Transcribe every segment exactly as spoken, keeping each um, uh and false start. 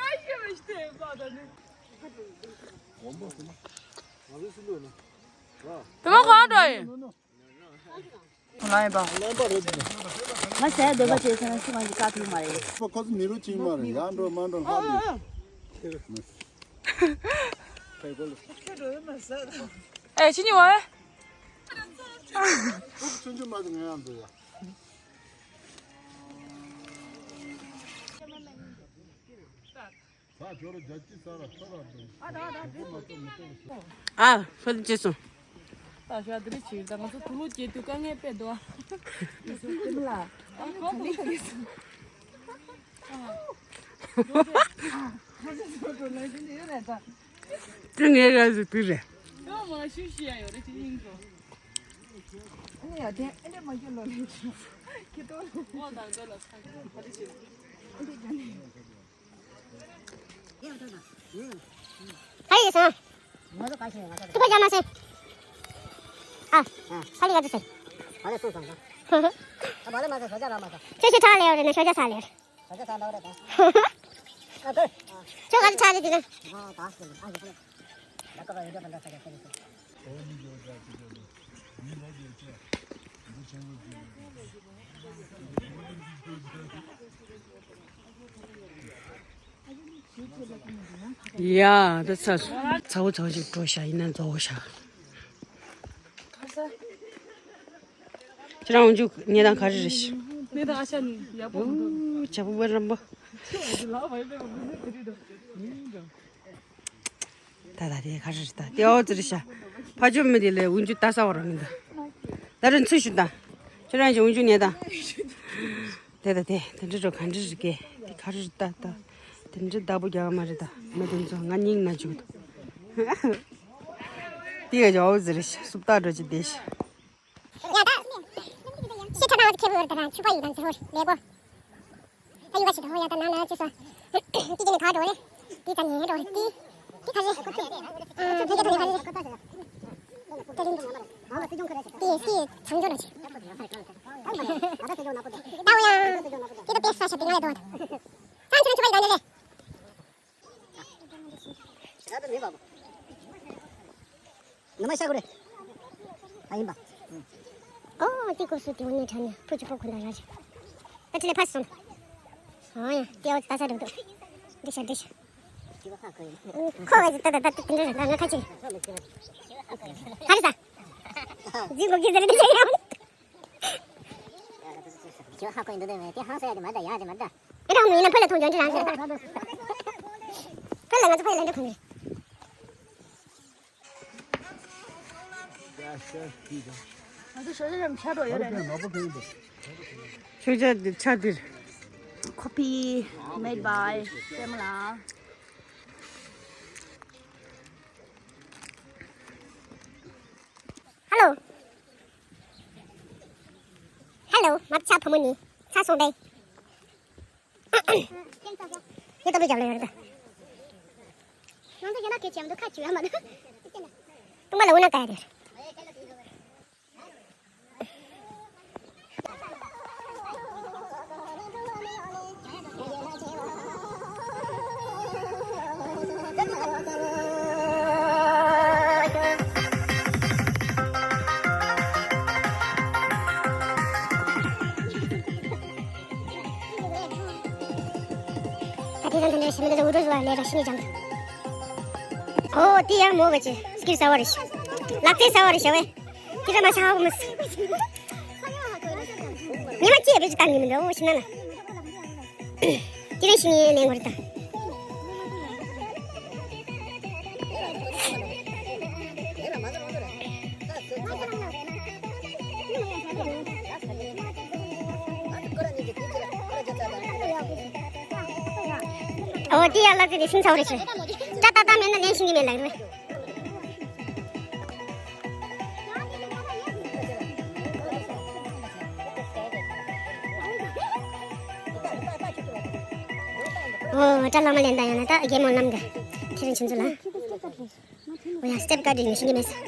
དེ་མ་གང་འགྲོ་ཡིན། ལ་ཡིན་པ། ང་ཟས་འདོད་པ་བྱས་ཚེ་ན་ཤི་མ་ཞིག་བཀག་ཐུབ་མ་རེད། ཁོ་ཁོ་ཚོ་མི་རུ་ཅིག་མ་རེད། ཡར་འགྲོ་མར་འགྲོ་ལྷག་འདུག་ཨེ་ཕྱི་ཉིན་བ། ཁོ་ཆུང་ཆུང་མ་ཟིག་ང་ཡང་འདུག་ཡ། ཨ་ཕ་ལུ་ཅེ་སོང་། ད་ཞོ་དེ་རིགས་ཆེ་ད་ང་ཚོ་དུ་ལུ་སྐྱེས་དུས་དཀའ་ངལ་དཔེ་འདུག་ཨ། དེ་ངའི་ར་ཟི་དུ་རེད། ཨ་ནི་ཡ་དེ་ཨ་ནི་མ་སྐྱོ་ལོ་ལེ་ཁྱི་ཏོ་ལོ། ཁ་ཡི་སོང་། ཐུག་པ་རྒྱ་མ་སེ། ཨ། ཨ། ཁ་ལི་ག་དུ་སེ། ཨ་ལེ་སོང་སོང་སོང་། ཨ་བ་ལེ་མ་སོང་ཞོ་ཇ་ར་མ་སོང་། ཁྱོད་ཁྱོད་ཁྲག་ལེ་ཡོད་རེད་ན་ཞོ་ཇ་ས་ལེ་ཡོད་རེད། ཞོ་ཇ་ས་ལེ་ཡོད་རེད་ད། ཨ་ཁོ། ཁྱོད་ག་ཚོད་ཆགས་རེད་དེ་ན། ཨ་ད་སོང་ཨ་ཡི་ཁོ། ད་ཀ་བ་ཡོད་རེད་ད་ད་ས་ཆ་ཁེ་ལེ་སོང་། ཡ་ད་ཚ་ཚ་བོ་ཚ་བོ་ཞིག་འགྲོ་ཤག་ཡིན་ན་རྫོགས་ཤག་ཁྱེད་རང་འོན་ཆུ་ཉེ་དང་ག་རེ་རེད་ཤག་ཉེ་དང་ཨ་ཤ་ནི་ཡག་པོ་མི་འདུག་བྱ་ཕུག་པ་རམ་པོ། ལག་བའི་པའི་མི་ཟེར་དེ་རེད་འདུག་ད་ད་དེ་ག་རེ་རེད་ད་དེ་ཨོ་ཙི་རེད་ཤག་ཕ་ཆུ་མི་དེ་ལས་འོན་ཆུ་ལྟ་ས་བ་རང་མི་འདུག་ད་རུང་ཚུལ་ཞུ་ད། ཁྱེད་རང་ཞིག་འོན་ཆུ་ཉེ་དང་། དེ་ད་དེ་དེ་འདྲི་འགྲོ་ག་འདྲི་རི་ཀེ་དེ་ག་རི་རི་ཏ་ཏ་དེ་འདྲི་ད་བུ་རྒྱག་མ་རི་ད་མི་དེ་ཚོ་ང་སྙིང་ན་འཇུག་དོ། དེ་ག་ཇོ་བོ་ཟེར་ཤི་སུབ་ཏ་འགྲོ་ཅི་དེ་ཤི། ཡ་ད། ཤི་ཁྲ་ནང་ཁེ་བོ་ད་ཆུ་པ་ཡི་དང་ཚེ་ཧོ་ལེ་གོ། ད་ཡུ་ག་ཤི་ད་ཧོ་ཡ་ད་ན་ན་ཅི་སོ། དེ་དེ་ནི་ག་འགྲོ་རེ། དེ་ད་ཉེ་འགྲོ་རེ་དེ། དེ་ག་རེ། ཨ་དེ་ག་དེ་ག་རེ། དེ་སྲིད་བྱང་ཆུབ་ལ་ཅི། ད་འོ་ཡང་། དེ་ད་དཔེ་ས་ཞབས་པའི་ང་ཡ་དོ། ཚང་ཆུ་ཆུ་བ་ཡི་ག་འདྲ་རེད། ནུ་མ་ཤ་གུ་རེ། ཨ་ཡིན་པ། ཨོ་དེ་ཀོ་སུ་དེ་འོ་ནས་དྲ་ནས་ཕུ་ཆུ་ཕོ་ཁུ་ན་ར་ཆེ། ད་ཅི་ལས་ཕ་སོང་། ཨོ་ཡ་དེ་འོ་ད་ས་འགྲོ་འདུག་འདི་ཤ་འདི་ཤ། ཁོ་བ་ད་ད་ད་དེ་འདྲ་རེད་ད་ང་ཁ་ཆེ། ཧ་རི་ས། ཇི་གོ་གི་ཟེར་འདི་ཤ་ཡ། ཁྱོད་ཧ་གོ་ཡིན་འདུག་དེ་མེད་དེ་ཧང་སོ་ཡ་དེ་མ་ད་ཡ་དེ་མ་ད། ཨེ་རང་མི་ཡིན་ན་ཕ་ལ་ཐོང་ཇོན་ཅི་རང་ཟེར། ཕར་ལ་ང་ཚོ་ཕར་ལ་འགྲོ་གང་རེད། ང་ཚོ་ཞོགས་ཇ་རམ་ཆགས་འགྲོ་ཡོད་རེད། ཞོགས་ཇ་འདི་ཆགས་འདིར། Coffee made by Pamela. Hello. Hello. མ་ཚ་བུ་མོ་ནི་ཚ་སོང་པས། ངས་སྟོབས་རྒྱབ་ལ་ཡོད་རེད་ད། ང་ཚོ་ཡན་ལག་གི་བྱེམ་དུ་ཁ་བཅུག་ཡ་མ་འདུག་ཏུང་པ་ལ་འུ་ན་ག་ཡ་དེ། ད་དེ་དང་དེ་འདྲ་ཞིག་མི་འདུག་འུ་རུ་ཟུ་བ་ལས་ར་ཤི་ནི་ཅང་། ཨོ་དེ་ཡང་མོ་ག་ཅི་སྐྱིར་ཟ་བ་རེད་ཤི། ལག་རྩེད་ཟ་བ་རེད་ཤི་བས། དེ་འདྲ་མ་ཤ་ཧ་གོ་མི་སྲིད། ཉི་མ་གཅིག་ཡ་བེད་ཅི་བཏང་གི་མི་འདུག་ཨོ་ཤི་ན་ན། དེ་རིང་ཤི་ནི་ལེན་དགོས་རེད་ད། ཨོ་དེ་ཡ་ལག་རྩེད་དེ་ཤིང་ཚ་བ་རེད་ཤི། ད་ད་ད་མེད་ན་ལེན་ཤི་ནི་མེད་ལགས་རེད། ཨོ་ད་ལ་མ་ལེན་ད་ཡང་ན་ད་རྒན་མོ་ལམ་ག་ཁྱེད་རང་ཁྱིམ་ཚུལ་ལ། ཨོ་ཡ་སི་ཊེབ་ཀ་འདི་ནས་ཤིང་གི་མེད་ས།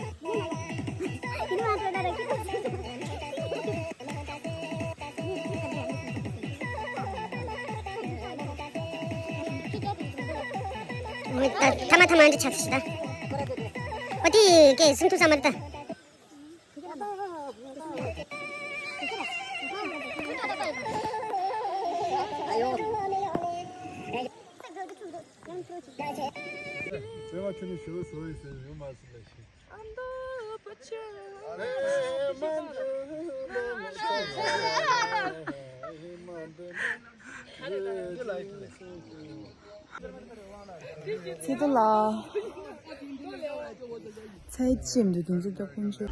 ཨོ་ད་ཐ་མ་ཐ་མ་འདི་ཆགས་སི་ད། ཨོ་དེ་ཀེ་སུམ་ཐུ་ས་མར་ད། བརྩེ་བ་ཁྱོད་ནི་ཞུ་བའི་བཟོ་ཡི་ཟེར་ཡོད་མ་སྲིད་ལ་ཤི། ཚེ་ཏོ་ལ། ཚེ་ཅིམ་དུ་དུང་ཅིག་ཏོ་ཀུན་ཆུ།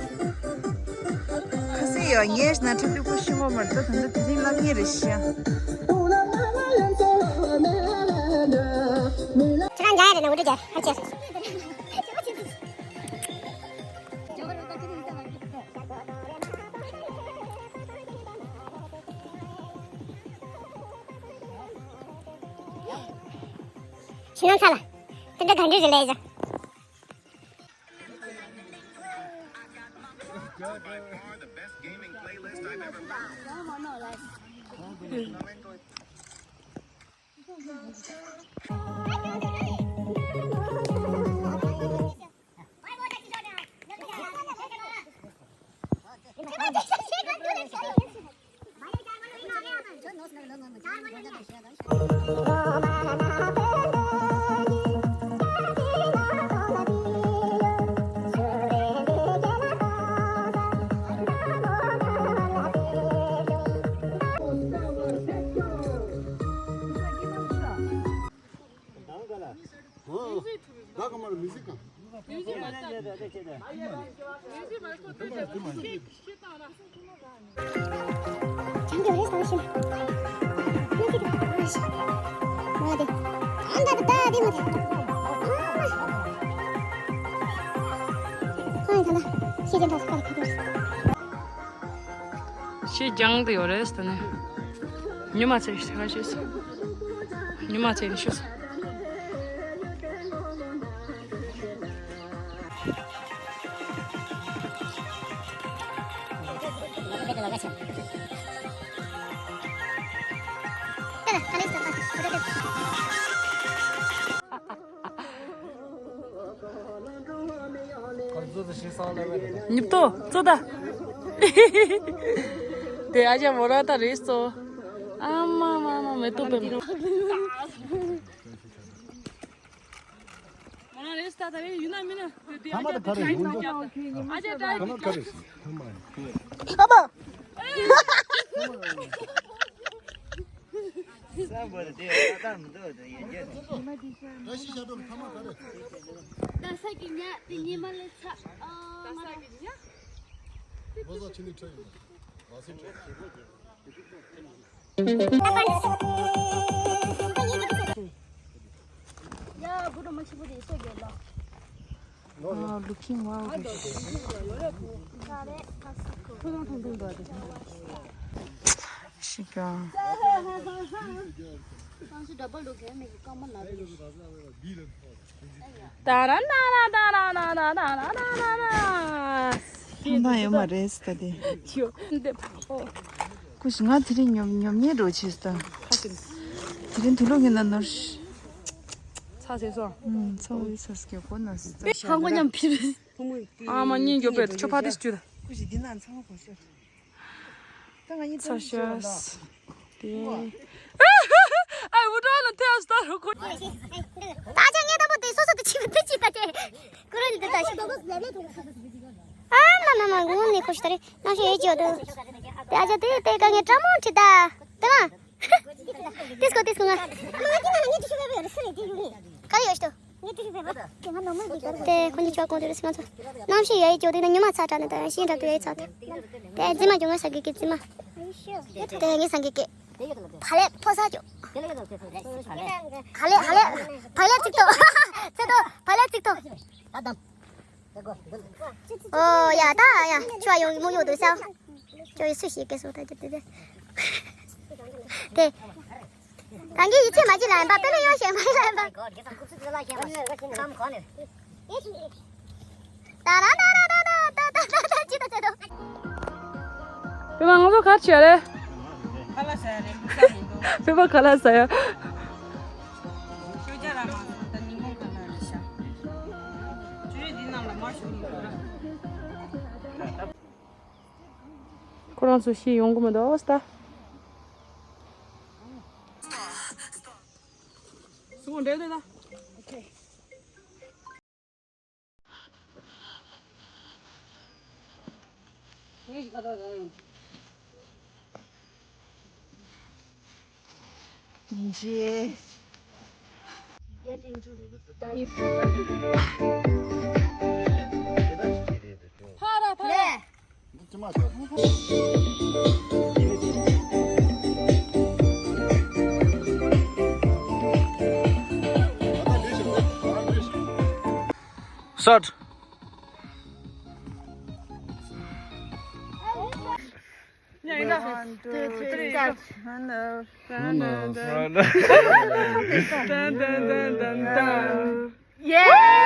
ཁ་སི་ཡོ་ངས་ན་ཁྲབ་ཏུ་ཁུ་ཤི་མོ་མར་ཏོ་དུང་ཏུ་དི་ལ་ངེ་རེ་ཤ། ཁྱེད་རང་འཇའ་ཡ་རེ་ན་འུ་ཏུ་འཇའ་ཧ་ཅེ། ཕྱི་ནང་ཚ་ལ། དེ་འདྲ་ག་འདྲ་རེད་ལས་ཡ། ཤེས་ཀྱང་དུ་ཡོད་རེད་ཟེར་ནས། ཉི་མ་ཚེ་ཞིག་ཆ་ཤེས་སོ། ཉི་མ་ཚེ་ནི་ཤེས་སོ། ཉིབ་ཏོ་ཙོ་ད། དེ་ཨ་ཅག་མོ་ར་ད་རེད་སོ། ཨ་མ་མ་མ་མེ་ཏོག་པེ་མ། མོ་ར་རེད་ད་ད་རེད་ཡུན་ན་མིན་ན། ཨ་ཅག་ད་རེད། ཨ་མ། བསམ་པར་དེ་ལྟ་མི་འདུག་དེ་ཡིན་རྒྱུ་དེ། ད་ས་གི་ཉ་དེ་ཉི་མ་ལས་ཚ། ཨ་མ་ར། ཡ་དགུ་འགྲོ་མ་ཆེ་པོ་དེ་སོ་རྒྱལ་ལ། Wow, looking wow. ཤི་ཀ་ད་ར་ན་ར་ད་ར་ན་ར་ད་ར་ན་ར་ད་ར་ན་ར། ཧམ་པ་ཡོད་མ་རེད་ད་དེ། ཅིའོ་འདི་ཕ་ཨོ། ཀུ་ཤི་ང་དེ་རིང་ཉོབ་ཉོབ་ཉེས་འགྲོ་ཆེས་ད། ཁ་ཤིན། དེ་རིང་དུས་ལོག་ངེ་ན་ནོར། ཚ་ཟེར་སོང་། ཚ་བའི་ཚ་སྐྱེ་གོ་ན་ཟེར། ཧང་གོ་ཉམས་ཕིར། ཨ་མ་གཉིས་མགྱོགས་པས་ཁྱོད་ཕ་དེ་སྐྱུ་ད། ཀུ་ཤི་འདི་ན་ཚང་མ་གོ་ཤོར། ད་ང་གཉིས་ཚ་ཤོས། དེ། ཨ་འུ་ཏྲ་ལ་ཐེ་ཨ་སྟ་རོ་ཁོ། ད་ཆ་ངས་ད་པོ་དེ་སོ་སོ་དེ་ཆི་བ་དེ་ཆི་ད་ཆེ། ཀུ་ར་ནི་དེ་ད་ཤི། ཨ་མ་མ་མ་ངུ་ནི་ཁོ་ཤི་ད་རེ་ནང་ཤི་ཡོད་ཅོ་དུ། དེ་ཨ་ཅོ་དེ་དེ་ཀ་ངས་ཏྲ་མོ་ཁྲི་ད། དེ་མ། དེ་སྐོ་དེ་སྐོ་ང་། ང་གི་ན་ངས་དེ་ཤི་བ་བ་རེ་སུ་རེ་དེ་ཡུ་ནི། ག་ཡོད་ཤི་ད། དེ་ཁོང་གི་ཆོག་གོང་དེ་རེ་སི་ང་ཚོ། གནམ་གཤིས་ཡ་ཡི་ཅོ་དེ་ན་ཉི་མ་ཚ་དྲག་ནས་ད་ཡང་ཤིང་འདྲ་དུ་ཡ་ཡི་ཚ་དེ། དེ་རྫི་མ་ཅོ་ང་ས་གི་གི་རྫི་མ། དེ་ངའི་ས་གི་གི། བ་ལེ་ཕོ་ས་ཅོ། ཧ་ལེ་ཧ་ལེ། བ་ལེ་ཚིག་ཏོ། ཚིག་ཏོ་བ་ལེ་ཚིག་ཏོ། ཨོ་ཡ་ད་ཡ་ཆོ་ཡོང་མོ་ཡོད་དུ་ས། ཁྱོད་ཡི་སུ་ཞིག་སྐད་སོ་ད་ཅི་དེ་དེ། དེ། གང་གི་ཡི་ཚེ་མ་ཅི་ལ་ཡིན་པ་དཔེ་ལ་ཡོང་ཞེས་མ་ཡིན་ལ་ཡིན་པ། ད་ར་ད་ར་ད་ད་ད་ད་ད་ཅི་ད་ཅི་ད། པེ་མ་ང་ཚོ་གར་ཆེ་རེད། ཁ་ལག་ཟ་ཡ་རེད། ཁ་མི་འདུག་པེ་མ་ཁ་ལག་ཟ་ཡ། ཤོ་རྒྱ་ར་མ་སོང་ད་ཉིན་གུང་ཁ་ལག་རེད་ཤག་ཇུ་རེ་འདི་ནང་ལ་མ་ཞུགས་ཡོད་ར། ཁོ་རང་ཚོ་ཤི་ཡོང་གི་མི་འདུག་ཨོ་སྟ། སུ་འདྲེ་འདྲེ་ད། Start. One, two, three, start. Yeah!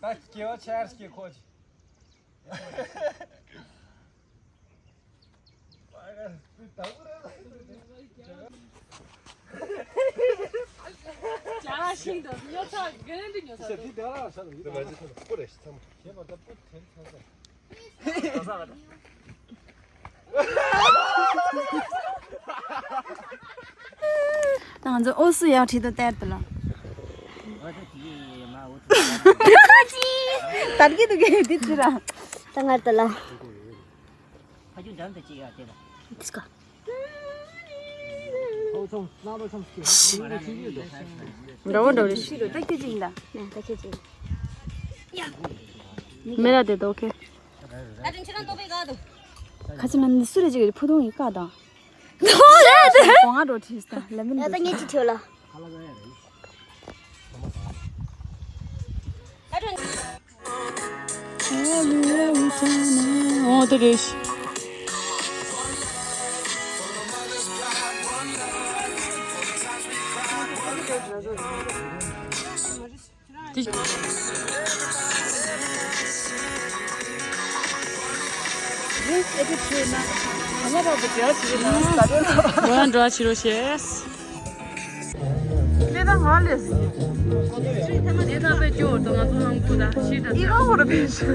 ད་སྐྱེ་བ་ཆར་སྐྱེ་ཁོ་ཅི། ཇ་ཤིང་དང་ཉོ་ཚ་ག་རེ་འདི་ཉོ་ཚ་དང་། ང་ཚོ་ཨོ་སུ་ཡག་ཁྲིད་དུ་གཏེར་དུ་ལ། དར་གྱི་འདུག་གི་འདི་ཅི་ར། ད་ངར་དུ་ལ། དིས་ཀོ། འདྲ་བོ་འདྲ་བོ་རེད། ད་ཁྱེད་ཅིག་ཡིན་ད། ནས་ད་ཁྱེད་ཅིག་ཡིན། མེ་ར་དེ་དོ་ཁེ། ཁ་ཅིག་ན་ནི་སུ་རེ་ཅིག་རེད་ཕུ་ཐུང་ཡིན་ཀ་དང་། ནོ་རེད། གོང་ང་འགྲོ་ཁྲིས་ད་ལ་མིན་ད། ད་ངས་ཅི་ཁྲིའོ་ལ། ཨོ་དེ་རེད། འགྲོ་བྱེད་རོགས་ཞེས། ད་ང་ལས། དེ་ད་པའི་སྐྱོ་བར་དུ་ང་ཚོ་ཧང་གུ་ད་ཤི་ད་ཨི་ཁ་ཧོ་ར་པེ་ཤི།